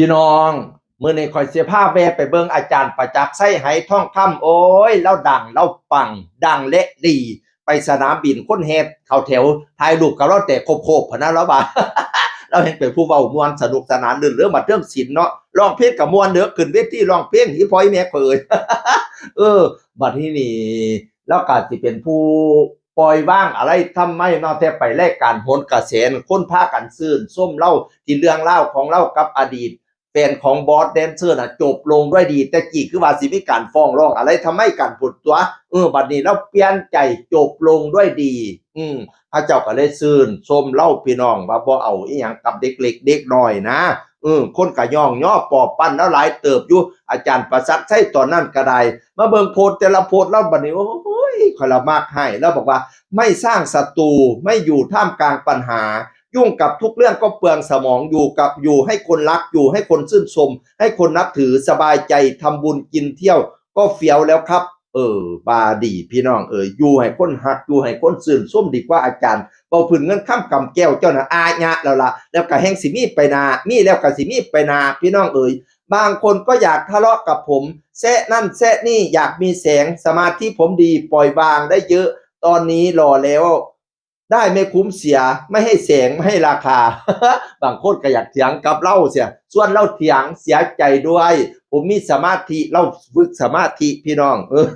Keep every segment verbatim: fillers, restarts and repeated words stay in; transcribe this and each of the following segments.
พี่น้อง มื้อนี้ข้อยสิพาแวะไปเบิ่งอาจารย์ประจักษ์ไชย ไหทองคำ โอ้ย ลาวดัง ลาวปัง ดังและดี ไปสนามบินคนแห่เข้าแถวถ่ายรูปกับลาวแตกโคบๆ พะนะ ลาวว่า ลาวแฮ่งเป็นผู้เว้าม่วนสนุกสนาน รื่นเริง บัดเทิงศิลป์เนาะ ร้องเพลงก็ม่วนเด้อ ขึ้นเวทีร้องเพลง อีพ่ออีแม่ข้อยเอ้ย เออ บัดนี้นี่ ลาวก็สิเป็นผู้ปล่อยวางอะไรทำไมเนาะ แท้ไปรายการโหนกระแส คนพากันชื่นชมลาว ที่เรื่องราวของลาวกับอดีต แฟนของบอสแดนเซอร์น่ะ จบลงด้วยดี แต่กี้คือว่าสิมีการฟ้องร้องอะไรทำไมกันพู้นตั๊ว เออ บัดนี้ลาวเปลี่ยนใจ จบลงด้วยดี อืม เขาเจ้าก็เลยชื่นชมลาวพี่น้อง ว่าบ่เอาอีหยังกับเด็กเล็กเด็กน้อยนะ เออ คนก็ย่องยอปอปั้นลาวหลายเติบอยู่ อาจารย์ประจักษ์ไชยตอนนั้นก็ได้ มาเบิ่งโพสต์แต่ละโพสต์ลาวบัดนี้ โอ้ย ข้อยละมักให้ ลาวบอกว่า ไม่สร้างศัตรู ไม่อยู่ท่ามกลางปัญหา ยุ่งกับทุกเรื่องก็เปลืองสมอง อยู่กับ อยู่ให้คนรัก อยู่ให้คนชื่นชม ให้คนนับถือ สบายใจ ทำบุญ กินเที่ยว ก็เฟี้ยวแล้วครับ เออ ว่าดีพี่น้องเอ้ย อยู่ให้คนฮัก อยู่ให้คนชื่นชมดีกว่าอาจารย์ เว้าพื้นเงินคำกำแก้วเจ้าน่ะ อาญะแล้วล่ะ แล้วก็แฮ่งสิมีไปหน้า มีแล้วก็สิมีไปหน้า พี่น้องเอ้ย บางคนก็อยากทะเลาะกับผม แซะนั่นแซะนี่ อยากมีแสง สมาธิผมดี ปล่อยวางได้เยอะ ตอนนี้หล่อแล้ว ได้ไม่คุ้มเสีย ไม่ให้แสง ไม่ให้ราคา บางคนก็อยากเถียงกับลาวเสีย ส่วนลาวเถียงเสียใจด้วย ผมมีสมาธิ ลาวฝึกสมาธิพี่น้อง เออ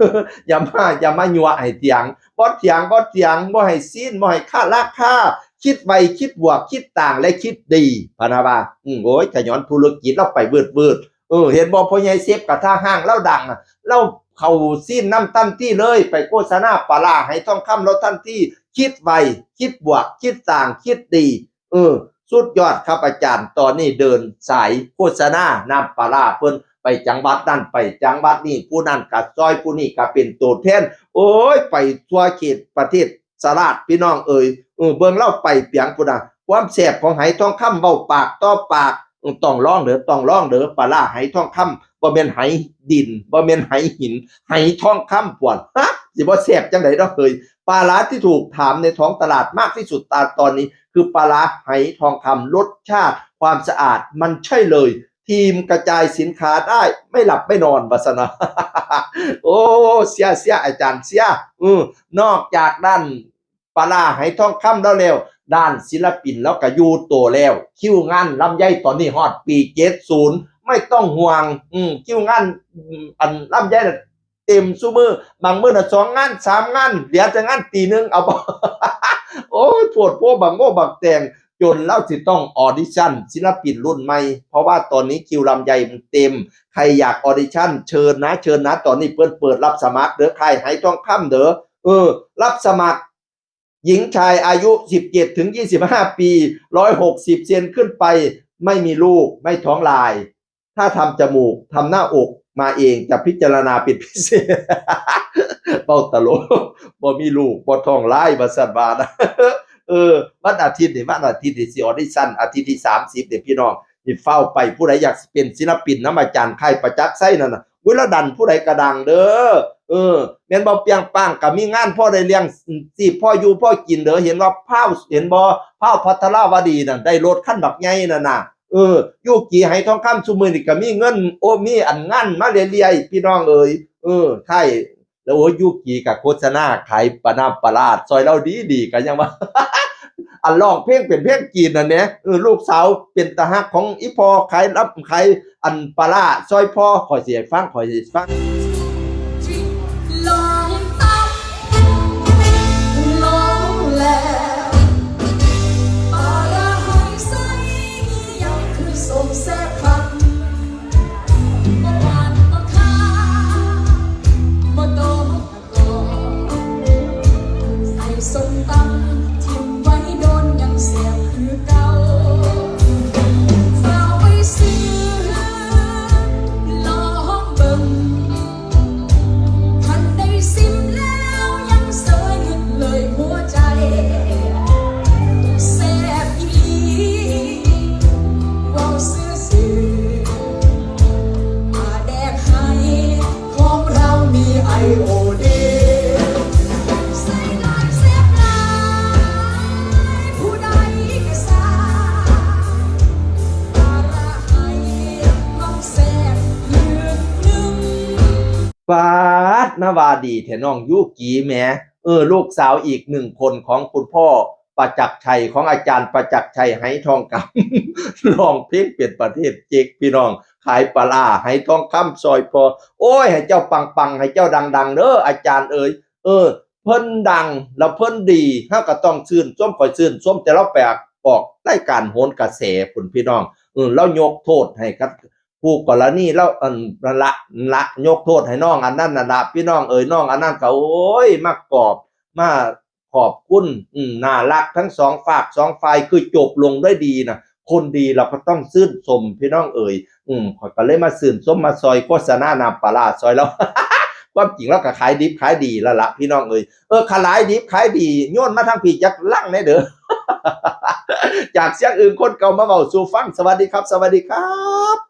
อย่ามา อย่ามายั่วให้เถียง บ่เถียง บ่เถียง บ่ให้ซี้น บ่ให้ค่าราคา คิดไว คิดบวก คิดต่าง และคิดดี พะนะว่า อืม โอ้ย ขย้อนธุรกิจลาวไปเวิดๆ เออ เห็นบ่ พ่อใหญ่เซฟกระทะห้างลาวดังน่ะ ลาวเข้าซีนนำทันทีเลย ไปโฆษณาปลาร้าไหทองคำลาวทันที คิดไว คิดบวก คิดสร้าง คิดดี เออ สุดยอดครับอาจารย์ ตอนนี้เดินสายโฆษณาน้ำปลาร้าเพิ่น ไปจังหวัดนั่น ไปจังหวัดนี่ ผู้นั่นก็ซอย ผู้นี่ก็เป็นตัวแทน โอ้ย ไปทั่วเขตประเทศสหราช พี่น้องเอ้ย เออ เบิ่งลาวไปเปียงพุ้นน่ะ ความแซ่บของไหทองคำ เว้าปากต่อปาก เออ ต้องลองเด้อ ต้องลองเด้อ ปลาร้าไหทองคำ บ่แม่นไหดิน บ่แม่นไหหิน ไหทองคำ พวน ฮะ สิบ่แซ่บจังใด๋เนาะเฮ้ย ปลาร้าที่ถูกถามในท้องตลาดมากที่สุดตอนนี้ คือปลาร้าไหทองคำ รสชาติ ความสะอาด มันใช่เลย ทีมกระจายสินค้าได้ ไม่หลับไม่นอน ว่าซั่นนะ โอ้ เสีย เสีย อาจารย์เสีย อือ นอกจากด้านปลาร้าไหทองคำลาวแล้ว ด้านศิลปินลาวก็อยู่โตแล้ว คิวงานลำไยตอนนี้ฮอดปีเจ็ดศูนย์ ไม่ต้องห่วง อืม คิวงาน อืม อันลำไยน่ะเต็มซุมื้อ บางมื้อน่ะสองงาน สามงาน เหลือแต่งานตีหนึ่ง เอาบ่ โอ้ย โพดโพบักโมบักแตง จนลาวสิต้องออดิชั่นศิลปินรุ่นใหม่ เพราะว่าตอนนี้คิวลำไยมันเต็ม ใครอยากออดิชั่น เชิญนะ เชิญนะ ตอนนี้เพิ่นเปิดรับสมัครเด้อ ค่ายไหทองคำเด้อ เออ รับสมัคร หญิงชายอายุ สิบเจ็ด ถึง ยี่สิบห้า ปี ร้อยหกสิบ เซนขึ้นไป ไม่มีลูก ไม่ท้องลาย ถ้าทำจมูก ทำหน้าอกมาเอง จะพิจารณาเป็นพิเศษ เว้าตลก บ่มีลูก บ่ท้องลาย ว่าซั่นว่านะ เออ วันอาทิตย์นี่ วันอาทิตย์นี่สิออดิชั่น อาทิตย์ที่ สามสิบ นี่พี่น้อง นี่ฟ้าวไป ผู้ใดอยากเป็นศิลปินนำอาจารย์ไข่ประจักษ์ไชยนั่นน่ะ อุ๊ย ลาวดันผู้ใดก็ดังเด้อ เออ แม่นบ่ เปียงปังก็มีงานพอได้เลี้ยงชีพ พออยู่พอกินเด้อ เห็นว่าพาว เห็นบ่ พาวพัทราวดีนั่น ได้รถคันบักใหญ่นั่นน่ะ เออ ยูกิไหทองคำซุมื้อนี้ก็มีเงิน โอ้ มีอันงานมาเรื่อยๆ พี่น้องเอ้ย เออ ไทย แล้วโอ้ย ยูกิก็โฆษณาขายปลาน้ำปลาร้าซอยลาวดีๆ ก็ยังว่า อันร้องเพลงเป็นเพลงจีนนั่นแหม เออ ลูกสาวเป็นตาฮักของอีพ่อ ขายรับ ขายอันปลาร้าซอยพ่อ ข้อยสิให้ฟัง ข้อยสิให้ฟัง ลองตับ ลองแล้ว ปลาร้าหอยใส ยังคือส้มแซ่บคัก บ่หวานบ่คาว บ่โตบ่กะกอ ใส่ส้มตำ ทิ่มไว้โดนยังแซ่บคือเก่า ฝากไว้ซื้อ ลองเบิ่ง คันได้ซิมแล้วยังเสยหยุดเลยหัวใจ แซ่บอีหลี เว้าซื่อ ปาดนาวาดีแท้น้องยูกิแหม เออ ลูกสาวอีกหนึ่งคนของคุณพ่อประจักษ์ชัย ของอาจารย์ประจักษ์ชัย ไหทองคำ ร้องเพลงเป็นประเทศเจ๊กพี่น้อง ขายปลาร้าไหทองคำซอยพอ โอ้ย ให้เจ้าปังๆ ให้เจ้าดังๆ เด้ออาจารย์เอ๋ย เออ เพิ่นดังแล้วเพิ่นดีเฮาก็ต้องชื่นชม ข้อยชื่นชมแต่ลาวไปออกรายการโหนกระแสพุ้นพี่น้อง เออ ลาวยกโทษให้กับคู่กรณีลาว อัน นั่นละ นั่นละ ยกโทษให้น้องอันนั้นนั่นละพี่น้องเอ๋ย น้องอันนั้นก็ โอ้ย มากอบ มาขอบคุณ อืม น่ารักทั้งสองฝากสองฝ่าย คือจบลงด้วยดีนะ คนดีเราก็ต้องชื่นชมพี่น้องเอ๋ย อืม ข้อยก็เลยมาชื่นชม มาซอยโฆษณาน้ำปลาร้าซอยลาว ความจริงลาวก็ขายดิบขายดีแล้วละพี่น้องเอ๋ย เออ ขายดิบขายดี โยนมาทางพี้จักลังแหน่เด้อ จากเสียงอื่นคนเก่ามาเว้าสู่ฟัง สวัสดีครับ สวัสดีครับ